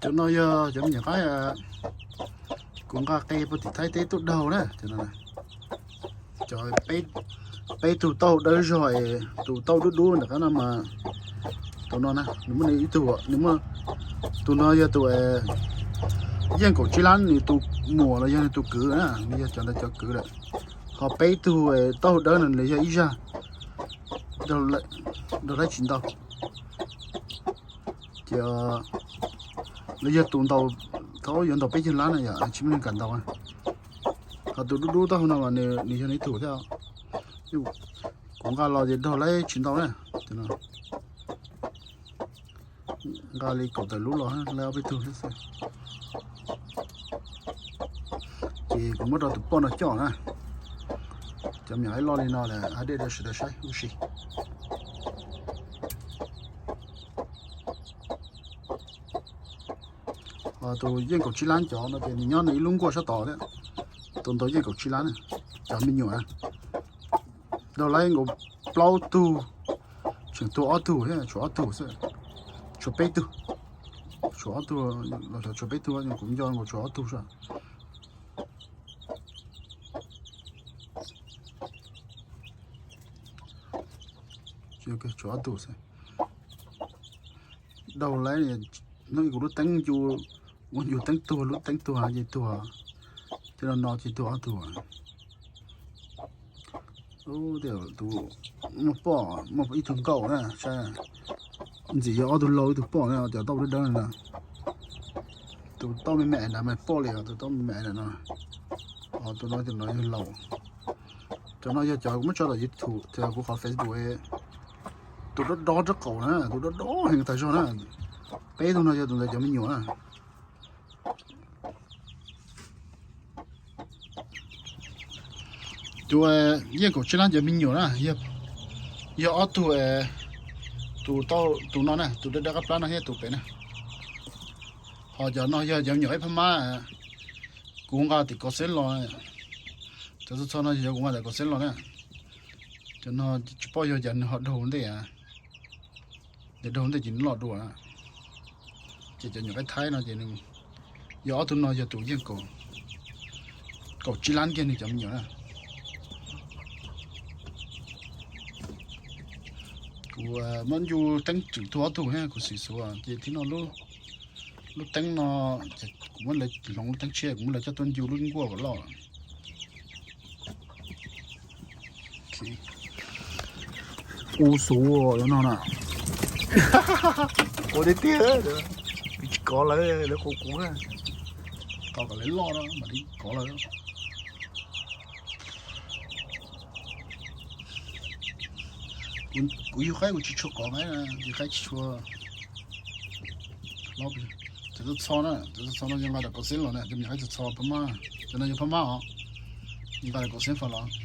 Cov no yog cov me nyuam qaib kuv nqa qe puag tim Thaib teb tuaj daug na. Cov no, cov peb tug taub hau dawb zog es tus taub dub dub nram qab no mas, tus no na nws muaj ib tug, nws muaj, tus no yog tus Yeej Kaum Tsib Lab nws tus muam los yog nws tus kwv na, nws yog cov ntawd cov kwv lawm. Ho peb tug taub hau dawb no nws yog ib zaj, daug laib tsis ntau. Ces los yog tus ntaus, thaum yuav ntaus peb caug lab na yom, tsis muaj neeg kam ntaus. Ho tus dub dub taub hau no mas nws yog nws ib tug thiab. Kuv nqa los ces daug laib tsis ntau na. Nqa li kaum tawm lub los laib ob peb tug thiab xwb. Ces kuv muab rau tus poj no coj na. Cov me nyuam qaib loj li no lawm, hav dej rau sawv daws saib ua si. Ho tus Yeej Kaum Tsib Lab cov no ces nws nyob nws ib lub nkuaj sab tod thiab. Tus ntaus Yeej Kaum Tsib Lab na, cov me nyuam na, daug laib nkaus plaub tug, tseem tuag ob tug thiab, tshuav ob tug xwb, tshuav peb tug, tshuav ob tug, los tshuav peb tug, kuv nco nkaus tshuav ob tug xwb. Tshuav ob tug xwb. Daug laib, hnub ib kuv lub teeb ncu, ua ncu teeb tuag, lub teeb tuag ces tuag, thiab no no ces tuag ob tug. Tus muaj poj, muaj ib tug nkauj na, saib, ntxim yog ob tug laus ib tug poj na, cov taub dawb dawb na. Tus taub me me na mas poj li, tus taub me me na no. Ho tus no tus no yog laus. Cov no yog cov kuv muab tso tom YouTube, kuv qhov Facebook. Tus dob dob rab qaum na, tus dob dob heev tag zog na. Peb tug no yog tus ntawd cov me nyuam na. Tus Yeej Kaum Tsib Lab cov me nyuam na, yog ob tug, tus, tus no na, tus dawb dawb qab plab no thiab tus pem na. Ho cov no yog cov me nyuam qaib Phab Mab, kuv nqa tim Kaus Xeeb los. Cov txho txho no yog cov kuv nqa tim Kaus Xeeb los na. Cov no tsis paub yog cas nws ho daug ntej, ces daug ntej ces nws loj dua. Ces cov nyuam qaib Thaib no ces nws yog ob tug no yog tus Yeej Kaum Tsib Lab kiag nws cov me nyuam na. Kuv muab ncu teeb tseem tuag ob tug thiab kuv xim xuav ces thib no lub teeb no, kuv muab lawv hloov lub teeb tshiab, kuv muab lawv coj tuaj ncu lub nkuaj kom loj. U xuv no na. Ua tiag tiag, kuv tsis kov lawv, lawv kov kuv na. Tos kom lawv loj no mam li kov lawv. Kuv yug qaib kuv tsis tshua kov qaib, yug qaib tsis tshua. Cov txho txho na, cov txho txho no yog nqa tim Kaus Xeeb los na, cov me nyuam qaib txho txho Phab Mab, cov no yog Phab Mab os. Nqa tim Kaus Xeeb fas los.